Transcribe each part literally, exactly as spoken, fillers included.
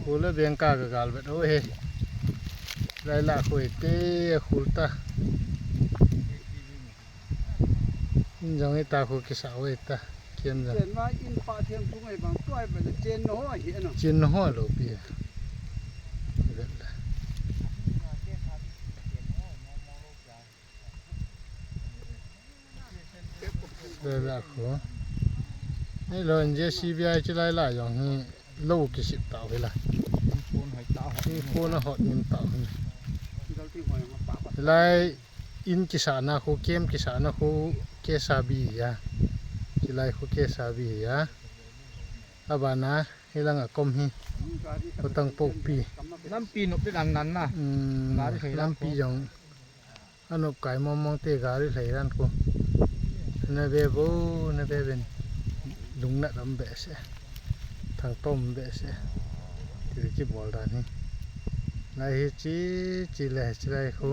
Khul le beng ka ga gal bet o he. Lai la khul te khul ta. In jong ita khu kisa o ita. Kiam jong. Chen ma in pa thiam tung ai bang tuai ba chen no ho hi no. Chen no ho lo pi. Bet la. Lai la khu. Ni lo in J C B I chu lai la jong hi lo kisip tau hi la. Phone hai ta ho. Phone a hot nim tau hi. Lai in kisana khu, kem kisana khu, kesabi ya. Kilai khu kesabi ya. Abana, hilang a kom hi. Kotang pokpi. Lampi nop te dan nan na. Hmm, gari thei lampi jong. Anop kai mong mong te gari thei dan khu. Na be bo, na be ben. Lung na dam be se. Thang tom be se. Ti ki bol dan hi. Lai hi chi, chi le, chi lai khu.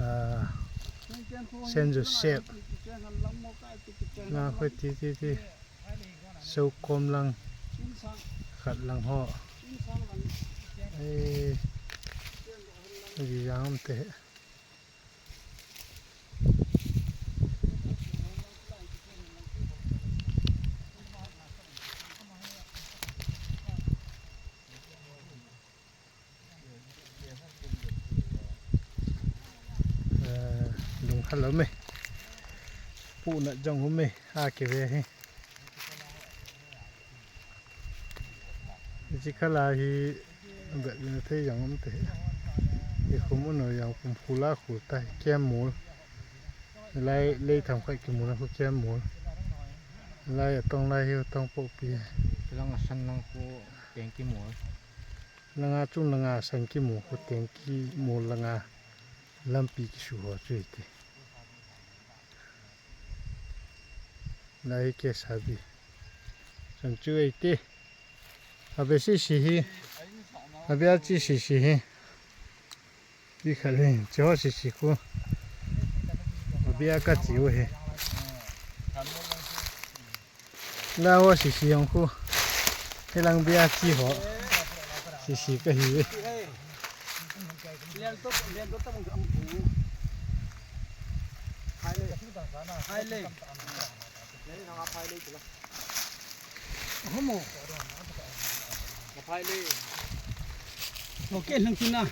Ah, Saint Joseph. Na khu ti, ti, ti. Sou kom lang. Khat lang ho. Eh. Agi jang um te. Eh, lung hal lo me. Pu na jong um me. Ha ke ve hi. Ji khala hi bet na thei jong um te. Hi khu mun no jong kum khula khu ta hi kem mol. Lai lei tham khai ki mun khu kem mol. Lai atong lai hi atong pokpi. Lang a san lang khu teng ki mol. Langa chung langa san ki mu, khu teng ki mu langa lampi kisu ho chu hiti. Lai hi kesabi. San chu eiti. Abe sisi hi. Abe a chi sisi hi. Ti khat hi. Chi ho sisi khu. Abe a ka chi u hi. La ho sisi jong khu. Hilang bia chi ho. Sisi ka hi. Homo. Maphai le. Okay, lang tina.